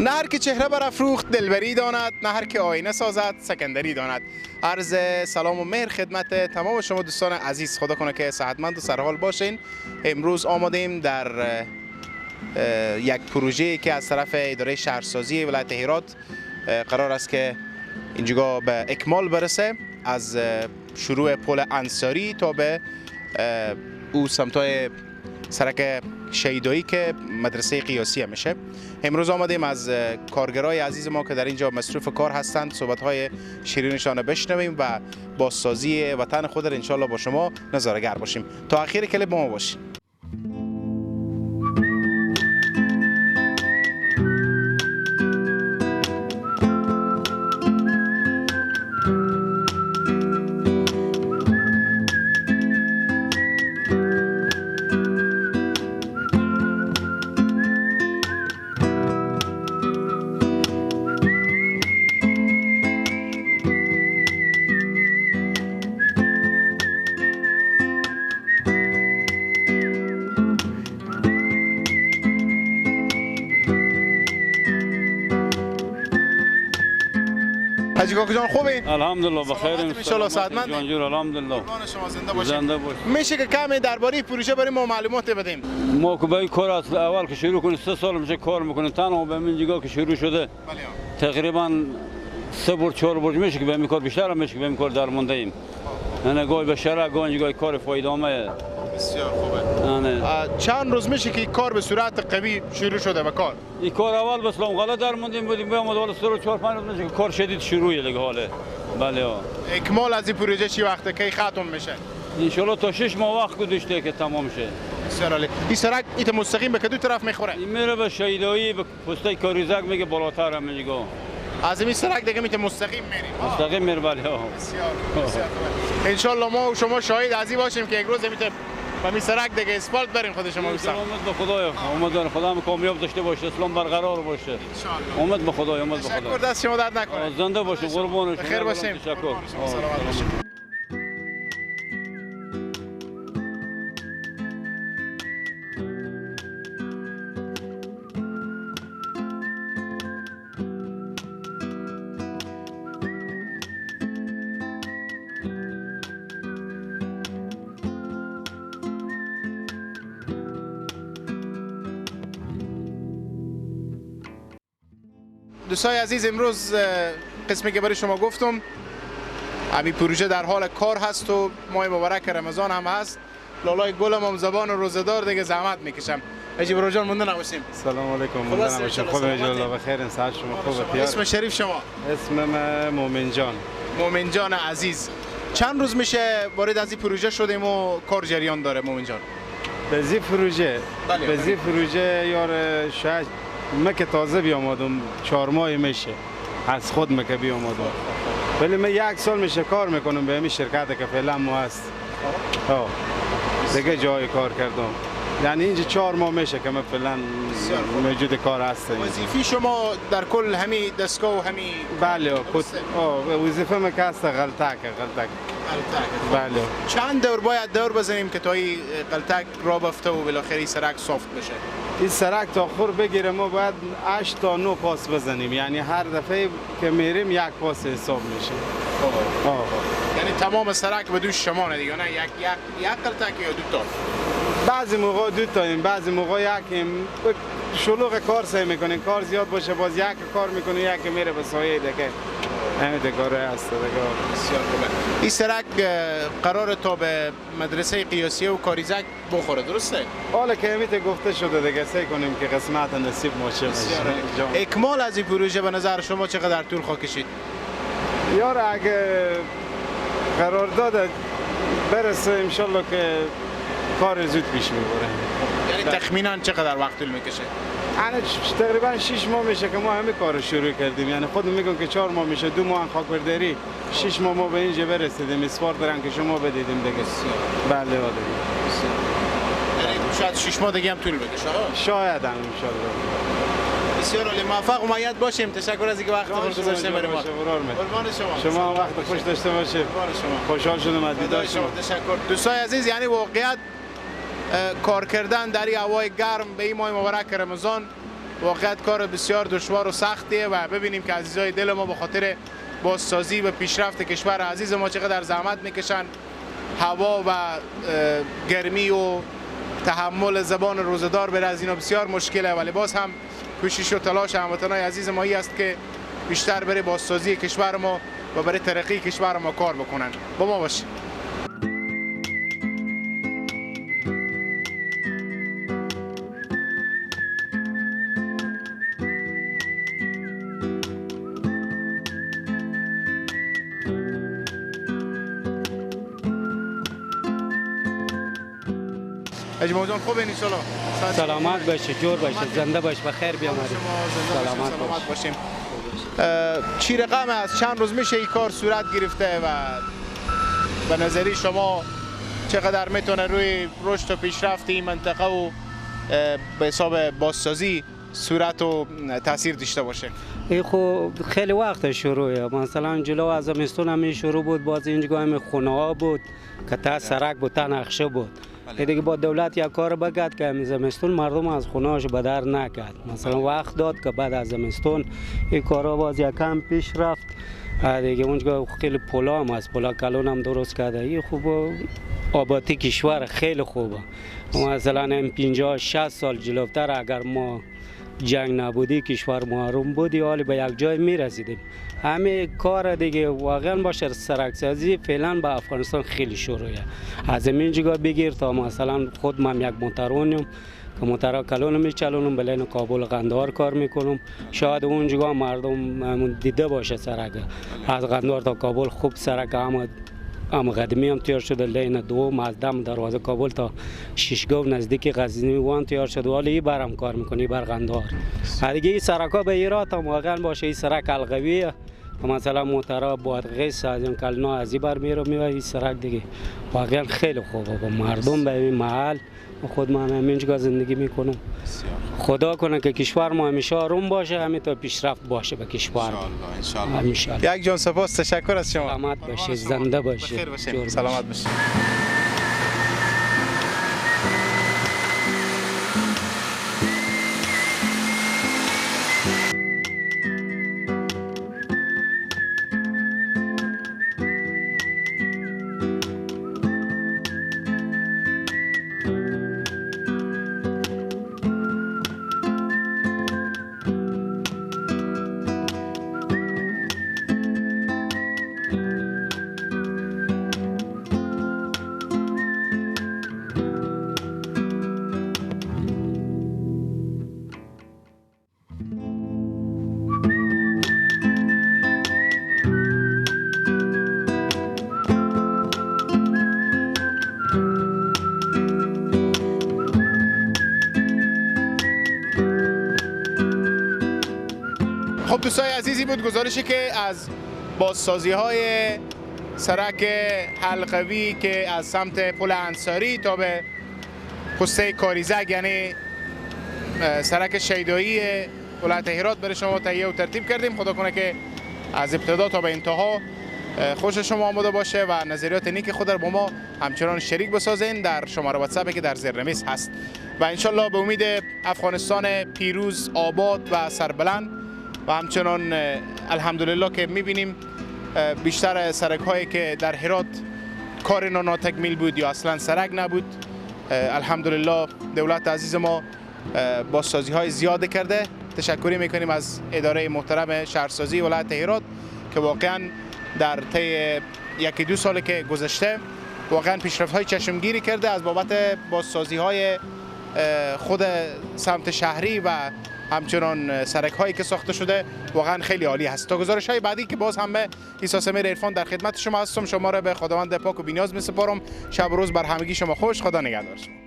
نه هر که چهره برافروخت دلبری داند، نه هر که آینه سازد سکندری داند. عرض سلام و مهر خدمت تمام شما دوستان عزیز، خدا کنه که صحتمند و سرحال باشین. امروز آمدیم در یک پروژه که از طرف اداره شهرسازی ولایت هرات قرار است که اینجا به اکمال برسه، از شروع پل انصاری تا به او سمتای سرک شهیدایی که مدرسه قیاسی میشه. امروز آمدیم از کارگرای عزیز ما که در اینجا مصروف کار هستند صحبت‌های شیرینشان بشنویم و بازسازی وطن خود را انشالله با شما نظاره‌گر باشیم. تا اخیر کلیپ با ما باشید. حاجی کاکو جان خوبین؟ الحمدلله بخیر، ان شاء الله صحتمند. جان جور الحمدلله. قربان شما، زنده باشین. زنده باشین. میشه که کمی درباره پروژه برای ما معلومات بدیم؟ ما که به کار از اول که شروع کنیم 3 سال میشه کار میکنیم، تنها به این جگاه که شروع شده بله. تقریبا 3 بار 4 بار میشه که به این کار بیشتر میشه که به این کار در مونده ایم. یعنی گاهی به شرع گاهی گاهی کار فایده. بسیار خوبه. چند روز میشه که کار به صورت قوی شروع شده به کار؟ این کار اول به اسلام قلعه در موندیم بودیم، بیام حالا 3 4 5 روز میشه که کار شدید شروعه دیگه حاله. بله ها. اکمال از این پروژه چی وقته کی ختم میشه؟ ان شاء الله تا 6 ماه وقت گذاشته که تمام شه. بسیار عالی. این سرک ایت مستقیم به کدوم طرف میخوره؟ این میره به شهیدایی، به پستای کاریزک میگه بالاتر هم میگه. از این سرک دیگه میته مستقیم میریم. مستقیم میره بله. بسیار بسیار خوبه. ان شاء الله ما و شما شاهد از این باشیم که یک روز میته و می سرک دیگه اسفالت بریم خود شما بسام. امید به خدای، امید به خدا هم کامیاب داشته باشه، اسلام برقرار باشه. ان شاء الله. امید به خدای، امید به خدا. تشکر، دست شما درد نکنه. زنده باشین، قربان شما. خیر باشیم. تشکر. سلامت باشین. دوستای عزیز، امروز قسمی که برای شما گفتم همین پروژه در حال کار هست و ماه مبارک رمضان هم هست. لالای گلم هم زبان روزه‌دار دیگه زحمت میکشم. حاجی برو جان مونده نباشیم. سلام علیکم. مونده نباشیم. خوب ان بخیر. ساعت شما خوب. اسم شریف شما؟ اسم من مومن جان. مومن جان عزیز، چند روز میشه وارد از این پروژه شدیم و کار جریان داره مومن جان؟ به این پروژه، به این پروژه یار شاید من که تازه بیامدم 4 ماه میشه از خود من که بیامدم، ولی من 1 سال میشه کار میکنم به همین شرکت که فعلا ما هست. دیگه جای کار کردم، یعنی اینجا 4 ماه میشه که من فعلا موجود کار هستم. وظیفه شما در کل همین دستگاه و همین؟ بله، وظیفه من که هست غلطک. غلطک. بله. چند دور باید دور بزنیم که تا این غلطک را بفته و بالاخره سرک صاف بشه؟ این سرک تا خور بگیره ما باید 8 تا 9 پاس بزنیم، یعنی هر دفعه که میریم 1 پاس حساب میشه. یعنی تمام سرک به دوش شما نه دیگه، نه یک یک غلطک یا 2 تا؟ بعضی موقع 2 تاییم، بعضی موقع یکیم. شلوغ کار سعی میکنیم کار زیاد باشه، باز یک کار میکنه یک میره به سایه دیگه. همین کار هست دیگه. بسیار خوبه. این سرک قرار تا به مدرسه قیاسیه و کاریزک بخوره، درسته؟ حالا که همیت گفته شده دیگه، سعی کنیم که قسمت نصیب ما شه. اکمال از این پروژه به نظر شما چقدر طول خواهد کشید؟ یار اگه قرارداد برسه ان شاء الله که کار زود پیش میبره. یعنی تخمینا چقدر وقت طول میکشه؟ یعنی تقریبا 6 ماه میشه که ما همه کارو شروع کردیم، یعنی خودم میگم که 4 ماه میشه، 2 ماه خاک برداری، 6 ماه ما به اینجا برسیدیم، اسفار دارن که شما بدیدیم دیگه. بله بله. یعنی شاید 6 ماه دیگه هم طول بکشه. شاید هم ان شاء الله. بسیار عالی، موفق و مؤید باشیم. تشکر از اینکه وقت خود گذاشتین برای ما. قربان شما. شما وقت خوش داشته باشید. خوشحال شدم از دیدار شما. تشکر. دوستای عزیز، یعنی واقعیت کار کردن در این هوای گرم به این ماه مبارک رمضان واقعا کار بسیار دشوار و سختیه و ببینیم که عزیزای دل ما به خاطر بازسازی و پیشرفت کشور عزیز ما چقدر زحمت میکشن. هوا و گرمی و تحمل زبان روزدار بر از اینا بسیار مشکله، ولی باز هم کوشش و تلاش هموطنای عزیز ما است که بیشتر برای بازسازی کشور ما و برای ترقی کشور ما کار بکنن. با ما باشید. اجماع جان خوب ان شاء الله. سلامت باشی، جور باشی، زنده باش، بخیر بیامدی. سلامت باشیم. چی رقم از چند روز میشه این کار صورت گرفته و به نظری شما چقدر میتونه روی رشد و پیشرفت این منطقه و به حساب بازسازی صورت و تاثیر داشته باشه؟ این خب خیلی وقت شروعه، مثلا جلو از زمستون هم شروع بود، باز اینجا هم خونه ها بود که تا سرک بود تا نقشه بود. دیگه با دولت یک کار بکرد که همین زمستون مردم از خونه‌اش به در نکرد، مثلا وقت داد که بعد از زمستون این کارا باز یکم پیش رفت. دیگه اونجا خیلی پولا هم از پولا کلون هم درست کرده. این خوب آبادی کشور خیلی خوبه. مثلا هم 50-60 سال جلوتر اگر ما جنگ نبودی کشور ما آروم بودی، حالی به یک جای میرسیدیم. همه کار دیگه واقعا باشه سرکسازی فعلا به افغانستان خیلی شروعه. از این جگاه بگیر تا مثلا خود من یک موترونیم که موترا کلون میچلونم، بلین کابل قندهار کار میکنم. شاید اون جگاه مردم دیده باشه سرک از قندهار تا کابل خوب سرک هم قدیمی هم تیار شده، لین دوم از دم دروازه کابل تا شیشگاه نزدیک غزنی وان تیار شده. ولی این برم کار میکنی بر قندهار. دیگه این سرکا به ایرات هم واقعا باشه. این سرک القویه مثلا موترا بادغیس از این کلنا از این بر میره میوه. این سرک دیگه واقعا خیلی خوبه با مردم به این محل. خود من همینجا زندگی میکنم. خدا کنه که کشور ما همیشه آروم باشه، همین تا پیشرفت باشه به کشور. ان شاء الله. یک جان سپاس، تشکر از شما. سلامت باشید، زنده باشید، بخیر. سلامت باشید. خب دوستای عزیزی بود گزارشی که از بازسازی های سرک حلقوی که از سمت پل انصاری تا به پسته کاریزک، یعنی سرک شیدایی ولایت هرات برای شما تهیه و ترتیب کردیم. خدا کنه که از ابتدا تا به انتها خوش شما آمده باشه و نظریات نیک خود را با ما همچنان شریک بسازین در شماره واتساپ که در زیرنویس هست و انشالله به امید افغانستان پیروز، آباد و سربلند. و همچنان الحمدلله که میبینیم بیشتر سرک هایی که در هرات کار ناتکمیل بود یا اصلا سرک نبود، الحمدلله دولت عزیز ما بازسازی های زیاد کرده. تشکری میکنیم از اداره محترم شهرسازی ولایت هرات که واقعا در طی یکی دو سال که گذشته واقعا پیشرفت های چشمگیری کرده از بابت بازسازی های خود سمت شهری و همچنان سرک هایی که ساخته شده واقعا خیلی عالی هست. تا گزارش های بعدی که باز هم به عیسی سمیر عرفان در خدمت شما هستم، شما را به خداوند پاک و بی‌نیاز می‌سپارم. شب و روز بر همگی شما خوش. خدا نگهدار.